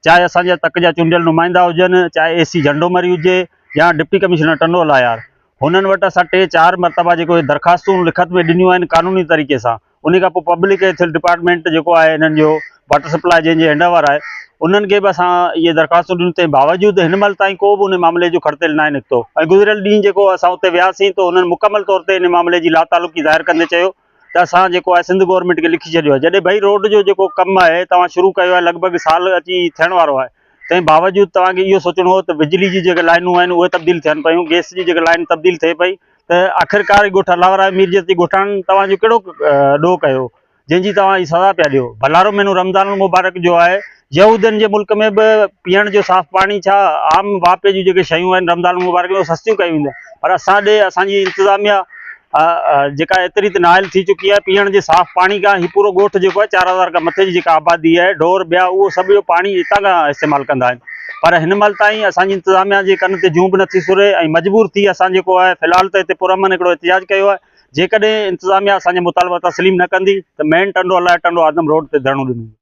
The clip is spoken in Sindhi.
چاهي اسان جا تڪ جا چونڊيل نمائندا هجن، چاهي اي سي جهنڊو مري هجي يا ڊپٽي ڪمشنر ٽنڊو الهيار، هنن وٽ اسان ٽي چار مرتبا جيڪو اهي درخواستون لکت ۾ ڏنيون آهن قانوني طريقي سان، انهي کان پوء پبلڪ هيلٿ ڊپارٽمينٽ جيڪو آهي هنن جو واٽر سپلاء جنهن جي هينڊ اوور آهي انهن کي به اسان اهي درخواستون ڏنيون تنهن باوجود هن مهل تائين ڪو به انهي معاملي جو کڙتيل ناهي نڪتو ۽ گذريل ڏينهن جيڪو اسان اتي وياسين ته هنن مڪمل طور تي انهي معاملي جي لاتعلقي ظاهر ڪندي چيو ته اسان جيڪو آهي سنڌ گورنمينٽ کي لکي ڇڏيو آهي جڏهن ڀئي روڊ جو جيڪو ڪم آهي توهان شروع ڪيو آهي لڳ ڀڳ سال اچي ٿيڻ وارو آهي تنهن باوجود توهان کي اهو سوچڻو هو ته بجلي جي جيڪي لائنون آهن اهي تبديل ٿين پيون گئس جي جيڪي لائن تبديل ٿئي پئي ته آخرڪار ڳوٺ الله وارا مير جي ڳوٺاڻن توهان جو ڪهڙو ڏوهه ڪيو جنهن جي توهان هي سزا پيا ڏيو. ڀلارو مهينو رمضان المبارڪ جو آهي. يهودين جي ملڪ ۾ به پيئڻ جو صاف پاڻي ڇا عام واهپي جون جيڪي شيون آهن رمضان المبارڪ ۾ اهي سستيون ڪيون وينديون آهن پر اسان ڏي اسان جي انتظاميا جيڪا ايتري ته نااهل ٿي چڪي آهي پيئڻ جي صاف پاڻي کان هي پورو ڳوٺ جيڪو آهي 4000 کان مٿي جي جيڪا آبادي آهي ڍور ٻيا اهو سڀ اهو پاڻي هتان کان استعمال ڪندا آهن پر هن مهل تائين اسان جي انتظاميا جي ڪن تي جون به نٿي سري ۽ مجبور ٿي اسان جيڪو آهي في الحال ته هتي پرامن هڪڙو احتجاج ڪيو آهي جيڪڏهن انتظاميا اسان جا مطالبا تسليم نه ڪندي ته مين ٽنڊو الاهي ٽنڊو آدم روڊ تي ڌرڻو ڏنو ويندو.